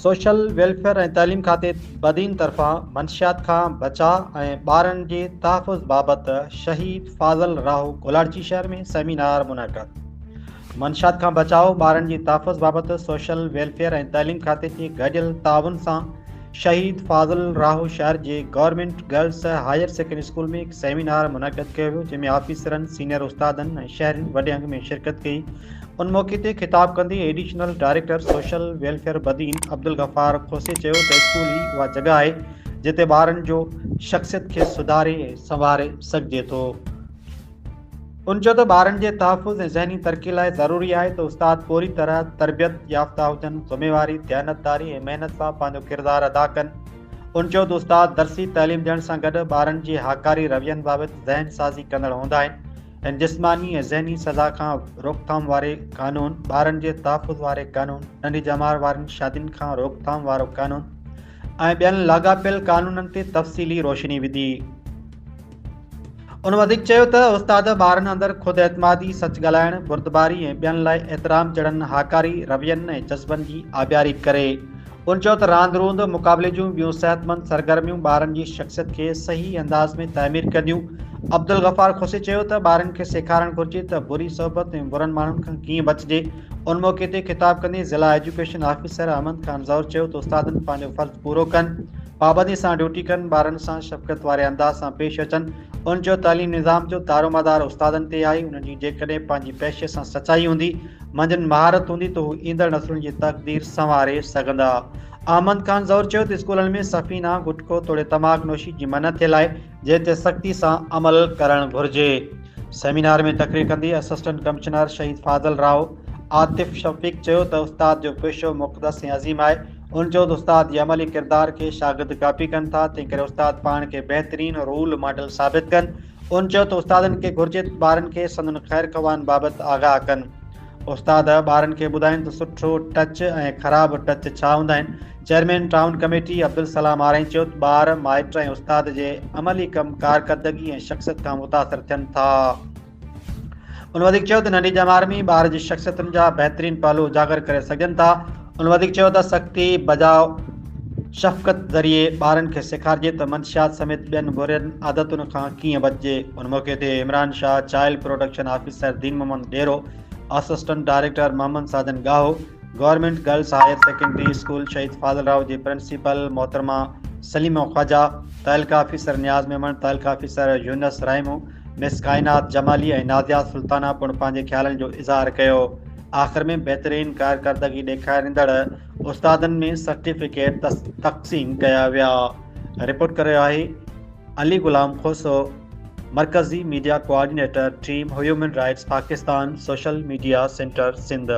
Social welfare ۽ تعليم کاتي بدين طرفان منشيات کان بچاء ۽ ٻارن جي تحفظ بابت شهيد فاضل راهو گولاڙچي شهر ۾ سيمينار منعقد. منشيات کان بچاء ٻارن جي تحفظ بابت سوشل ويلفيئر ۽ تعليم کاتي جي گڏيل تعاون سان شهيد فاضل راهو شهر جي government girls higher secondary school ۾ هڪ سيمينار منعقد ڪيو ويو جنهن ۾ آفيسرن، سينيئر استادن ۽ شهرين وڏي انگ ۾ شرڪت ڪئي. ان موقعي تي خطاب ڪندي additional director social welfare Badin Abdul Ghaffar Khoso چيو ته اسڪول ئي اها جڳهه آهي جتي ٻارن جو شخصيت کي سڌاري ۽ سنواري سگهجي ٿو. ان چيو ته ٻارن جي تحفظ ۽ ذهني ترقي لاء ضروري آهي ته استاد پوري طرح تربيت يافته هجن، ذميواري، ديانتداري ۽ محنت سان پنهنجو ڪردار ادا ڪن. ان چيو ته استاد درسي تعليم ڏيڻ سان گڏ ٻارن جي هاڪاري روين بابت ذهن سازي ڪندڙ هوندا آهن. ۽ جسماني ۽ ذهني سزا کان روڪٿام واري قانون، ٻارن جي تحفظ واري قانون، ننڍي ڄمار وارين شادين کان روڪٿام وارو قانون ۽ ٻين لاڳاپيل قانونن تي تفصيلي روشني وڌي. ان وڌيڪ چيو ته استاد ٻارن اندر خود اعتمادي، سچ ڳالهائڻ، بردباري ۽ ٻين لاء احترام جهڙن هاڪاري روين ۽ جذبن جي آبياري ڪري. هن چيو ته راند روند، مقابلي جون ٻيون صحتمند سرگرميون ٻارن جي شخصيت کي صحيح انداز ۾ تعمير ڪنديون. عبدالغفار کوسي چيو ته ٻارن کي سيکارڻ گهرجي ته بري صحبت ۽ برن ماڻهن کان ڪيئن بچجي. ان موقعي تي خطاب ڪندي ضلع ايجوڪيشن آفيسر احمد خان زئور چيو ته استادن پنهنجو فرض پورو ڪن، پابندي سان ڊيوٽي ڪن، ٻارن سان شفقت واري انداز سان پيش اچن. هن چيو تعليم نظام جو دارومدار استادن تي آهي، انهن جي جيڪڏهن پنهنجي پيشي سان سچائي هوندي منجهن مهارت هوندي ته هو ايندڙ نسلن جي تقدير سنواري سگهندا. احمد خان زئور چيو ته اسڪولن ۾ سفينا، گٽڪو توڙي تماڪ نوشي جي منع ٿيل آهي جنهن تي سختي سان عمل ڪرڻ گهرجي. سيمينار ۾ تقرير ڪندي اسسٽنٽ ڪمشنر شهيد فاضل راهو عاطف شفيق چيو ته استاد جو پيشو مقدس ۽ عظيم آهي. هن چيو ته استاد جي عملي ڪردار کي شاگرد ڪاپي ڪن ٿا تنهنڪري استاد پاڻ کي بهترين رول ماڊل ثابت ڪن. هن چيو ته استادن کي گهرجي ته ٻارن کي سندن خيرخواهن بابت آگاهه ڪن. استاد ٻارن کي ٻڌائين ته سٺو ٽچ ۽ خراب ٽچ ڇا هوندا آهن. چيئرمين ٽائون ڪميٽي عبدالسلام آرائين چيو ته ٻار، مائٽ ۽ استاد جي عملي ڪم ڪارڪردگي ۽ شخصيت کان متاثر ٿين ٿا. هن وڌيڪ چيو ته ننڍي ڄمار ۾ ٻار جي شخصيتن جا بهترين پهلو اجاگر ڪري سگهجن ٿا. هن وڌيڪ چيو ته سختي بجاء شفقت ذريعي ٻارن کي سيکارجي ته منشيات سميت ٻين برين عادتن کان ڪيئن بچجي. ان موقعي تي Imran Shah, child protection officer Din Muhammad Dero, assistant director Muhammad Sajan Gaho, government girls higher secondary school Shaheed Fazil Raho جي پرنسپل محترمه سليمه خواجه، تعلقه آفيسر نياز ميمڻ، تعلقه آفيسر يونس رائمو، مس ڪائنات جمالي ۽ ناديه سلطانه پڻ پنهنجي خيالن جو اظهار ڪيو. آخر ۾ بهترين ڪارڪردگي ڏيکاريندڙ استادن ۾ سرٽيفڪيٽ تقسيم ڪيا ويا. رپورٽ ڪري رهيو آهي علي غلام کوسو، مرڪزي media coordinator team human rights Pakistan social media centre Sindh.